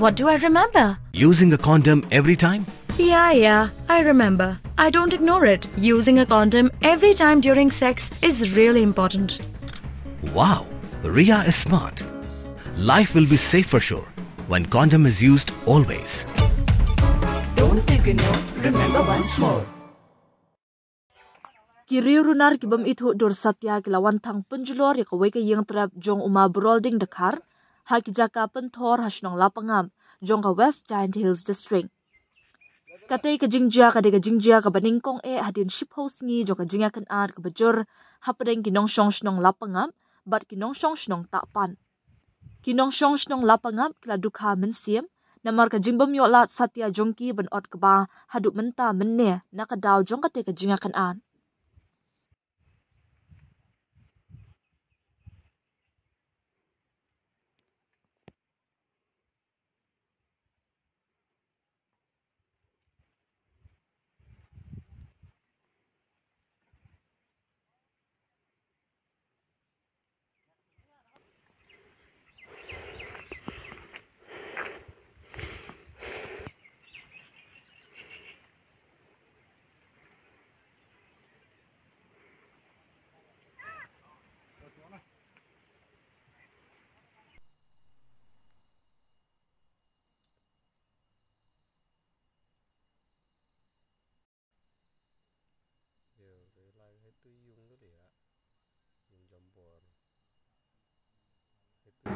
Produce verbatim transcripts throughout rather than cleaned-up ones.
What do I remember? Using a condom every time? Yeah, yeah, I remember. I don't ignore it. Using a condom every time during sex is really important. Wow, Ria is smart. Life will be safe for sure when condom is used always. Don't ignore, remember once more. Ki riew runar ki bym ithuh dur satia ki la wan thang pynjulor ïa kawei ka ïing trep jong u ma Brolding Dkhar ha ki jaka pynthor ha shnong Lapangap jong ka West Jaintia Hills District. Katei ka jingjia ka dei ka jingjia kaba nyngkong eh hadien shiphew sngi jong ka jingïakynad kaba jur hapdeng ki nongshong shnong Lapangap bad ki nongshong shnong Tahpan. Ki nongshong shnong Lapangap ki la dukha mynsiem namar ka jingbym ïoh lad satia jong ki ban ot kba haduh mynta mynne na ka daw jong katei ka jingïakynad.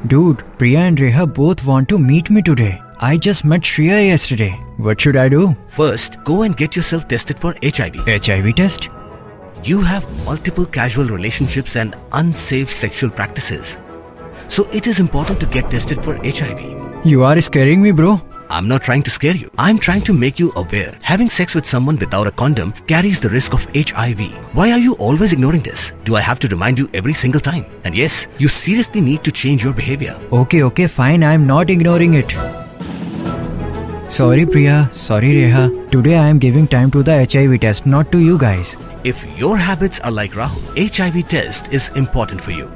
Dude, Priya and Reha both want to meet me today. I just met Shreya yesterday. What should I do? First, go and get yourself tested for H I V. H I V test? You have multiple casual relationships and unsafe sexual practices. So it is important to get tested for H I V. You are scaring me, bro. I'm not trying to scare you. I'm trying to make you aware. Having sex with someone without a condom carries the risk of H I V. Why are you always ignoring this? Do I have to remind you every single time? And yes, you seriously need to change your behavior. Okay, okay, fine. I'm not ignoring it. Sorry, Priya. Sorry, Reha. Today I am giving time to the H I V test, not to you guys. If your habits are like Rahul, H I V test is important for you.